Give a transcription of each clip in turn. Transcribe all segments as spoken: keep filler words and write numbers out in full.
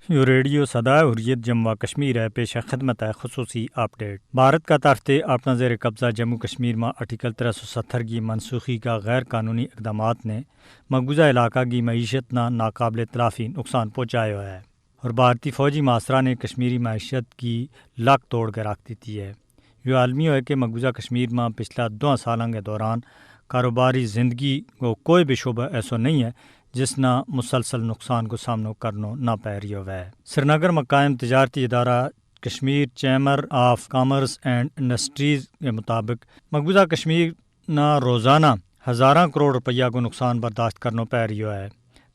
یوہ ریڈیو سدا حریت جموں و کشمیر ہے، پیش خدمت ہے خصوصی اپ ڈیٹ۔ بھارت کا طرف تے اپنا زیر قبضہ جموں کشمیر ما آرٹیکل ترے سو ستر کی منسوخی کا غیر قانونی اقدامات نے مقبوضہ علاقہ کی معیشت نا ناقابل تلافی نقصان پہنچایو ہے، اور بھارتی فوجی ماسرا نے کشمیری معیشت کی لک توڑ کے رکھ دیتی ہے۔ یوہ عالمی ہوئے کہ مقبوضہ کشمیر ما پچھلا دواں سالاں کے دوران کاروباری زندگی کو کوئی بھی شعبہ ایسو نہیں ہے جس نا مسلسل نقصان کو سامنو کرنو نہ پے رہیو ہے۔ سرینگر ما قائم تجارتی ادارہ کشمیر چیمبر آف کامرس اینڈ انڈسٹریز کے مطابق مقبوضہ کشمیر نا روزانہ ہزاراں کروڑ روپیہ کو نقصان برداشت کرنو پے رہیو ہے۔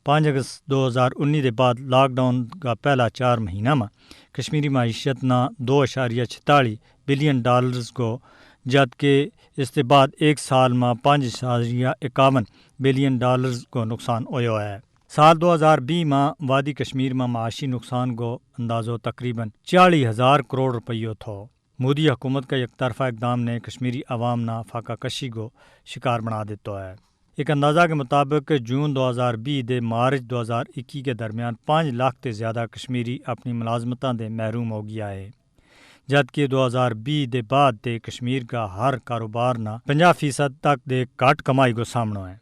پانچ اگست دو ہزار انی دے بعد لاک ڈاؤن کا پہلا چار مہینہ ما کشمیری معیشت نا دو اشاریہ چھتالی بلین ڈالرز کو، جد کہ اس دے بعد ایک سال ما پانچ اشاریہ اکاون بلین ڈالرز کو نقصان ہویو ہے۔ سال دو ہزار بیس ما وادی کشمیر ما معاشی نقصان کو اندازو تقریبا چالی ہزار کروڑ روپیو تھو۔ مودی حکومت کا یک طرفہ اقدام نے کشمیری عوام نا فاقہ کشی کو شکار بنا دیتو ہے۔ ایک اندازہ کے مطابق جون دو ہزار بیس دے مارچ دو ہزار اکی کے درمیان پانچ لاکھ تے زیادہ کشمیری اپنی ملازمتاں دے محروم ہو گیا ہے، جد کہ دو ہزار بیس دے بعد تے کشمیر کا ہر کاروبار نا پنجاہ فیصد تک دے گھٹ کمائی کو سامنو ہے۔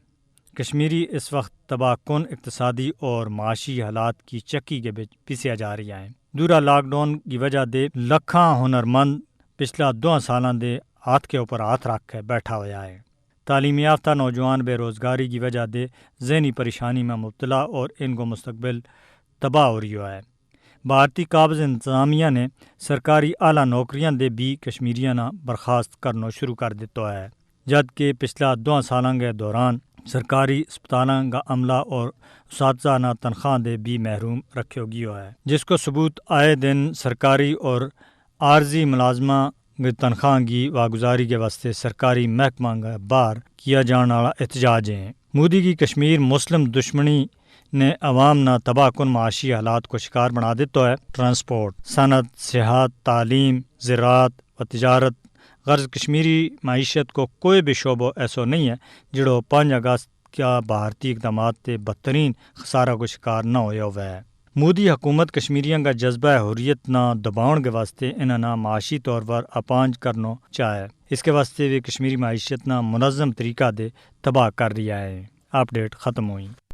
کشمیری اس وقت تباہ کن اقتصادی اور معاشی حالات کی چکی کے بچ پیسیا جا رہیا ہے۔ دورا لاک ڈاؤن کی وجہ دے لکھاں ہنرمند پچھلا دواں سالاں دے ہاتھ کے اوپر ہاتھ رکھ کے بیٹھا ہویا ہے۔ تعلیم یافتہ نوجوان بے روزگاری کی وجہ دے ذہنی پریشانی ما مبتلا اور ان کو مستقبل تباہ ہو رہیو ہے۔ بھارتی قابض انتظامیہ نے سرکاری اعلیٰ نوکریاں دے بھی کشمیریاں نا برخاست کرنو شروع کر دیتو ہے، جد کہ پچھلا دواں سالاں کے دوران سرکاری اسپتالاں کا عملہ اور اساتذہ نا تنخواہ دے بھی محروم رکھیو گیو ہے، جس کو ثبوت آئے دن سرکاری اور عارضی ملازمہ کی تنخواہ کی واگزاری کے واسطے سرکاری محکمہ کا باہر کیا جان والا احتجاج ہیں۔ مودی کی کشمیر مسلم دشمنی نے عوام نا تباہ کن معاشی حالات کو شکار بنا دیتو ہے۔ ٹرانسپورٹ، صنعت، صحت، تعلیم، زراعت و تجارت، غرض کشمیری معیشت کو کوئی بھی شعبو ایسو نہیں ہے جڑو پانچ اگست کا بھارتی اقدامات تے بدترین خسارہ کو شکار نہ ہویا ہوئے۔ مودی حکومت کشمیریاں کا جذبہ حریت نا دباؤن کے واسطے انہاں نا معاشی طور پر اپانج کرنو چاہے۔ اس کے واسطے ویہ کشمیری معیشت نا منظم طریقہ دے تباہ کر رہیا ہے۔ اپ ڈیٹ ختم ہوئی۔